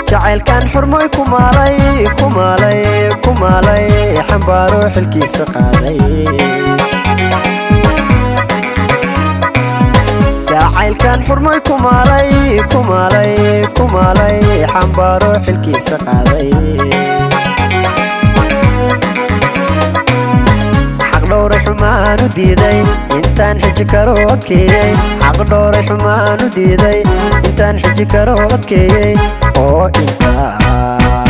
Jacaylkan xurmoy ku maalay, ku maalay, ku maalay, xambaaro xilkiisa qaaday. Jacaylkan xurmoy ku maalay, ku maalay, ku maalay, xambaaro xilkiisa qaaday. Xaqdhowray xumaan u diiday intaan xiji karo adkeeyey. Xaqdhowray xumaan u diiday intaan xiji karo adkeeyey, oo intaan,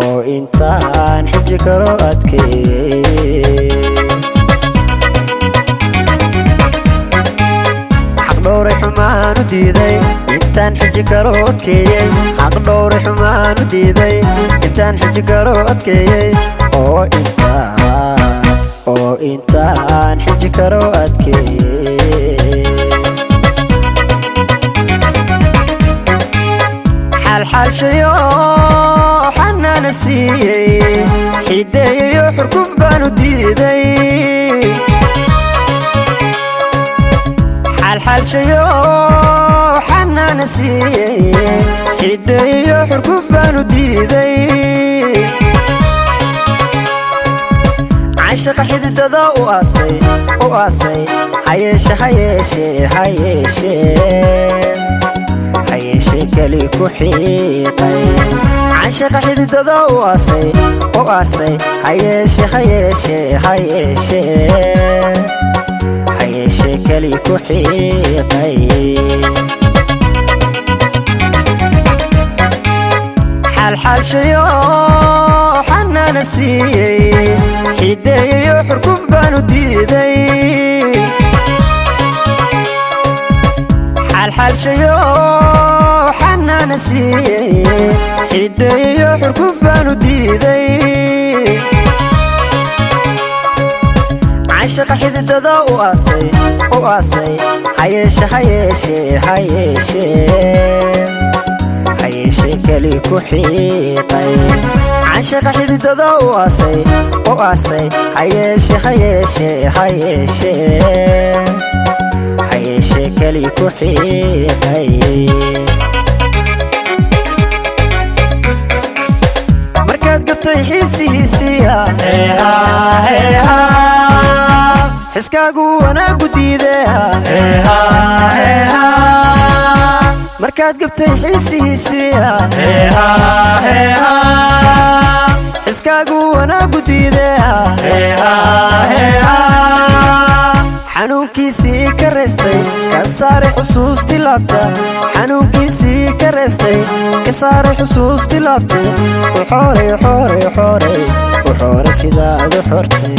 oo intaan xiji karo adkeeyey. Xaqdhowray xumaan u diiday intaan xiji karo adkeeyey. Xaqdhowray xumaan u diiday intaan xiji karo adkeeyey, oo intaan, oo intaan xiji karo adkeeyey. Xaalxaalshayo xanaana siiyey, xideeyayo xurguf baanu diiday. Xaalxaalshayo xanaana siiyey, xideeyayo xurguf baanu diiday. Canshaqa xididada u aasay, u aasay, hayeeshe, hayeeshe, hayeeshe, hayeeshe keli ku xiiqay. Canshaqa xididada u aasay, u aasay, hayeeshe, hayeeshe, hayeeshe, hayeeshe keli ku xiiqay. Xaalxaalshayo xanaana siiyey, xideeyayo xurguf baanu diiday. Xaalxaalshayo xanaana siiyey, xideeyayo xurguf baanu diiday. Canshaqa xididada u aasay, u aasay, hayeeshe, hayeeshe, hayeeshe, hayeeshe keli ku xiiqay. Canshaqa xididada u aasay, u aasay, hayeeshe, hayeeshe, hayeeshe, hayeeshe keli ku xiiqay. Markaad gabtay xiisihiisiya, xiskaagu wanaagu diideya. Markaad gabtay xiisihiisiya, xiskaagu wanaagu diideya. Xanuunkiisii ka reestay, ka saaray xusuustii laabta. Xanuunkiisii ka reestay, ka saaray xusuustii laabtay. U xooray, xooray, xooray, u xooray sidaad u xortay.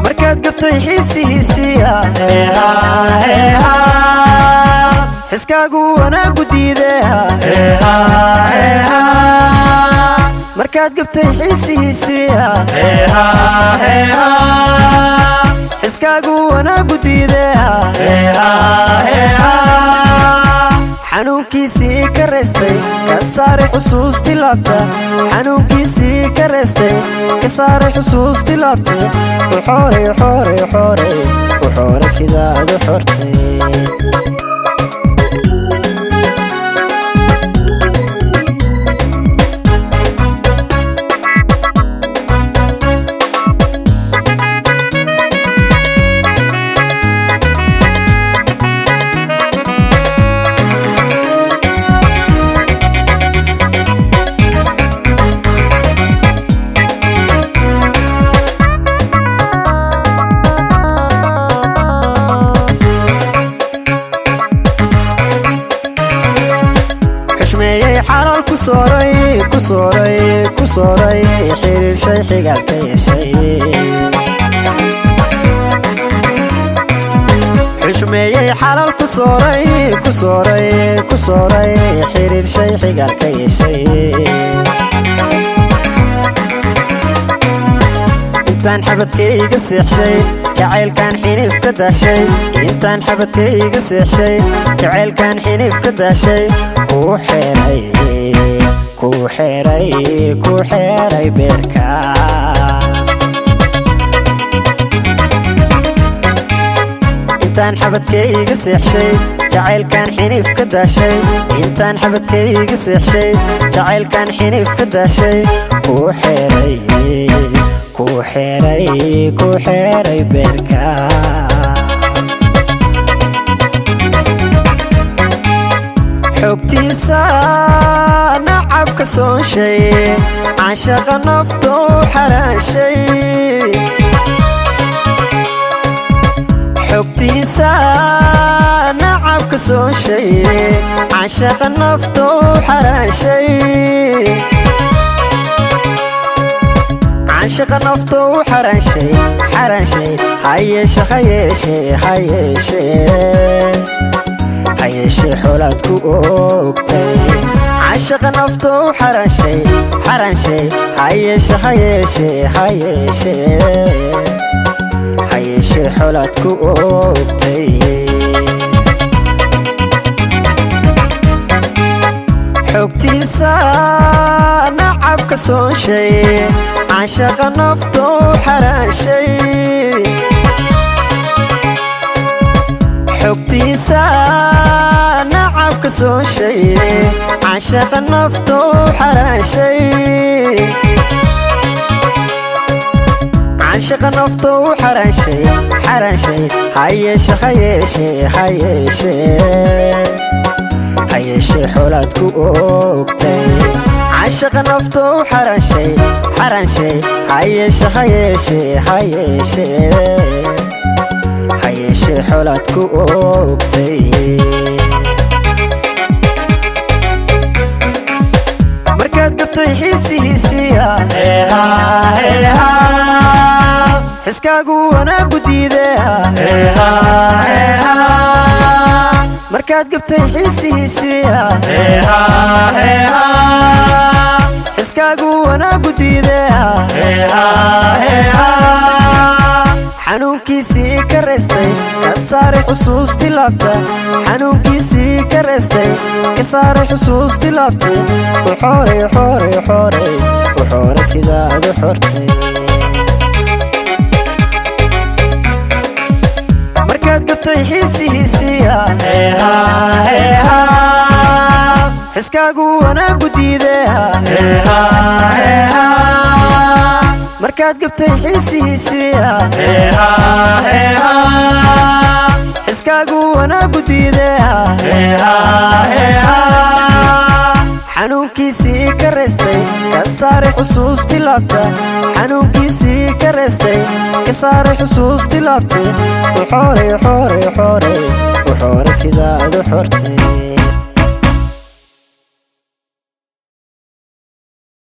Markaad gabtay xiisihiisiya, xiskaagu wanaagu diideya. Markaad gabtay xiisihiisiya, xiskaagu wanaagu diideya. Xanuunkiisii ka reestay, ka saaray xusuustii laabta. Xanuunkiisii ka reestay, ka saaray xusuustii laabtay. U xooray, xooray, xooray, u xooray sidaad u xortay. Xushmeeyey, xalaal ku sooray, ku sooray, ku sooray, xiriirshay, xigaalka yeeshay. Xalal ku sooray, ku sooray, ku sooray, xiriir shay xigaal ka yeeshay. Intaan xabadkayga seexshay, jacaylkan xiniif ka daashay. Intaan xabadkayga seexshay, jacaylkan xiniif ka daashay. Kuu xeeray, kuu xeeray, ku xeeray beerka. Intaan xabadkayga seexshay, jacaylkan xiniif ka daashay. Intaan xabadkayga seexshay, jacaylkan xiniif ka daashay. Kuu xeeray, ku xeeray, ku xeeray beerka. Xogtiisa nacabka soonshay, canshaqa nafto xaraanshay. Xogtiisa nacabka soonshay, canshaqa nafto xaraanshay. Canshaqa nafto xaraanshay, xaraanshay. Hayeeshe, hayeeshe, hayeeshe, hayeeshee xoolaad ku ogtay. Canshaqa nafto xaraanshay, xaraanshay. Hayeeshe, hayeeshe, hayeeshe, hayeeshee xoolaad ku ogtay. Xogtiisa nacabka soonshay, canshaqa nafto xaraanshay. Xogtiisa nacabka soonshay, canshaqa nafto xaraanshay. Canshaqa nafto xaraanshay, xaraanshay. Hayeeshe, hayeeshe, hayeeshe, hayeeshee xoolaad ku ogtay. Canshaqa nafto xaraanshay, xaraanshay. Hayeeshe, hayeeshe, hayeeshe, hayeeshee xoolaad ku ogtay. Markaad gabtay xiisihiisiya, xiskaagu wanaagu diidea. Markaad gabtay xiisihiisiya, xiskaagu wanaagu diidea. Xanuunkiisii ka reestay, ka saaray xusuustii laabta. Xanuunkiisii ka reestay, ka saaray xusuustii laabtay. U xooray, xooray, xooray, u xooray sidaad u xortay. Markaad gabtay xiisihiisiya, xiskaagu wanaagu diidea. Markaad gabtay xiisihiisiya, xiskaagu wanaagu diidea. Xanuunkiisii ka reestay, ka saaray xusuustii laabta. Xanuunkiisii ka reestay, ka saaray xusuustii laabtay. U xooray, xooray, xooray, u xooray sidaad u xortay.